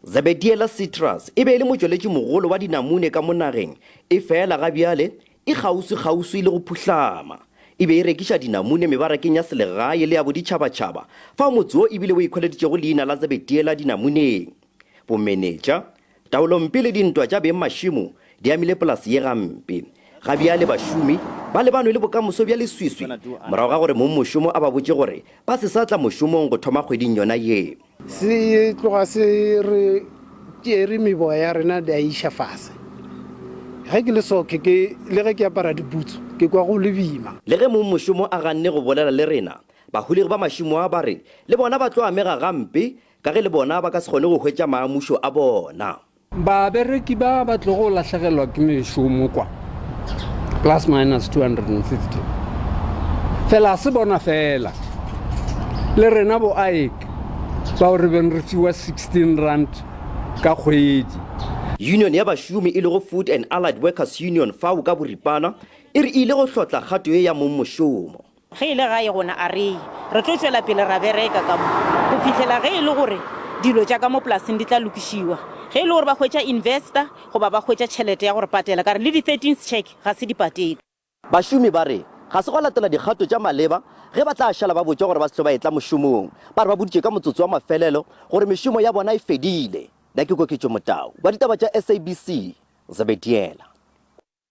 Zebediela Citrus e be e le motšweletšimogolo wa dinamune ka mo nageng, efela ga bjale e kgauswi-kgauswi le go phuhlama. E be e rekiša dinamune mebarakeng ya selegae le ya boditšhabatšhaba, fao motse wo e bile o ikhweleditšego leina la Zebediela dinamuneng. Bomenetša, taolompe le dintwa tša beng mašemo di amile polase ye gampe. Ga bjale bašomi ba lebanwe le bokamoso bja leswiswi morago ga gore mongmošomo a ba botše gore ba se sa tla mošomong go thoma kgweding yona ye. Se tloga se re tšere meboya ya rena di a iša fase. Ge ke le soke ke le ge ke apara dibutsu ke kwa go le boima. Le ge mongmošomo a ganne go bolela le rena, baholegi ba mašemo a ba re le bona ba tlo amega gampe ka ge le bona ba ka se kgone go hwetša maamušo a bona. Babereki ba ba tlogo lahlegelwa ke mešomo kwa plus minus 250 fela se bona fela le rena bo aek bao re beng re fiwa 16 rand ka kgwedi. Union ya bašomi e lego Food and Allied Workers Union, FAWU ka boripana, e re e ile go hlotla kgato ye ya mongmošomo. Ge e le gae gona a re ye. Re tlo tšwela pele ra bereka ka mo go fihlela ge e le gore dilo tša ka mo polaseng di tla lokišiwa. Ge e le gore ba hwetša investor goba ba hwetša tšhelete ya go re patela, ka re le di-thirteenth cheque ga se di patelwe. Bašomi ba re ga se gwa latela dikgato tša maleba ge ba tla šala ba botšwa gore ba se hlwe ba etla mošomong. Ba re ba boditšwe ka motsotso wa mafelelo gore mešomo ya bona e fedile. Nna ke Koketšo Motau wa ditaba tša SABC, Zebediela.